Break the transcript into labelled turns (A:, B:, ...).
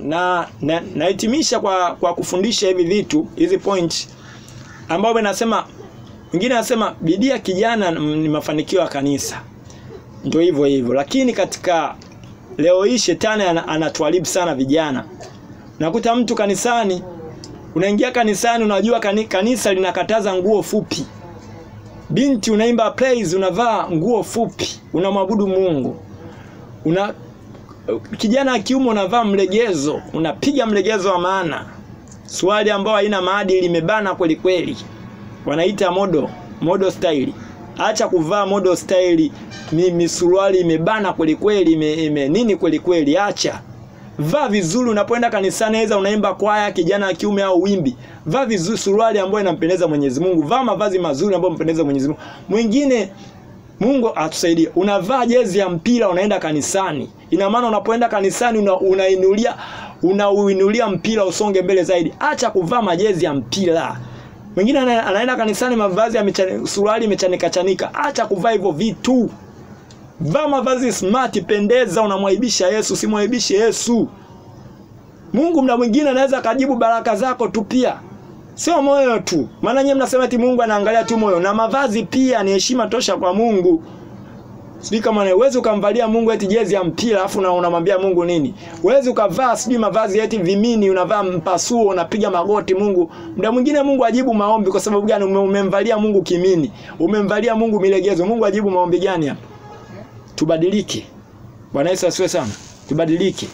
A: Na nahitimisha kwa kufundisha hivi vitu, hizi point ambao nasema, mwingine anasema bidii ya kijana ni mafanikio ya kanisa. Ndio hivyo hivyo. Lakini katika leo hii shetani anatuharibu sana vijana. Unakuta mtu kanisani, unaingia kanisani, unajua kanisa linakataza nguo fupi. Binti unaimba praise, unavaa nguo fupi, unamwabudu Mungu. Una kijana kiume unavaa mlegezo, unapiga mlegezo wa maana. Swali ambayo haina maadili, imebana kweli kweli. Wanaita model style. Acha kuvaa model style, misuruali imebana kweli kweli, ime nini kweli kweli, acha. Vaa vizuri unapoenda kanisani, aidha unaimba kwaya, kijana wa kiume au wimbi. Vaa vizuri suruali ambayo inampendeza Mwenyezi Mungu. Vaa mavazi mazuri ambayo yanampendeza Mwenyezi Mungu. Mwingine, Mungu atusaidie, unavaa jezi ya mpira unaenda kanisani. Ina maana unapoenda kanisani unauinulia mpira usonge mbele zaidi. Acha kuvaa majezi ya mpira. Mwingine anaenda kanisani mavazi ya suruali imechanika chanika. Acha kuvaa hivyo vitu. Vaa mavazi smart, pendeza, unamwaibisha Yesu, usimwaibishe Yesu. Mungu mda mwingine anaweza kajibu baraka zako tu pia. Sio moyo tu. Maana nyinyi mnasema eti Mungu anaangalia tu moyo, na mavazi pia ni heshima tosha kwa Mungu. Sijui kama uweze ukamvalia Mungu eti jezi ya mpira afu na unamwambia Mungu nini? Uweze ukavaa sijui mavazi eti vimini, unavaa mpasuo, unapiga magoti Mungu. Muda mwingine Mungu ajibu maombi kwa sababu gani? Umemvalia Mungu kimini. Umemvalia Mungu milegezo. Mungu ajibu maombi gani hapa? Tubadilike. Bwana Yesu asifiwe sana. Tubadilike.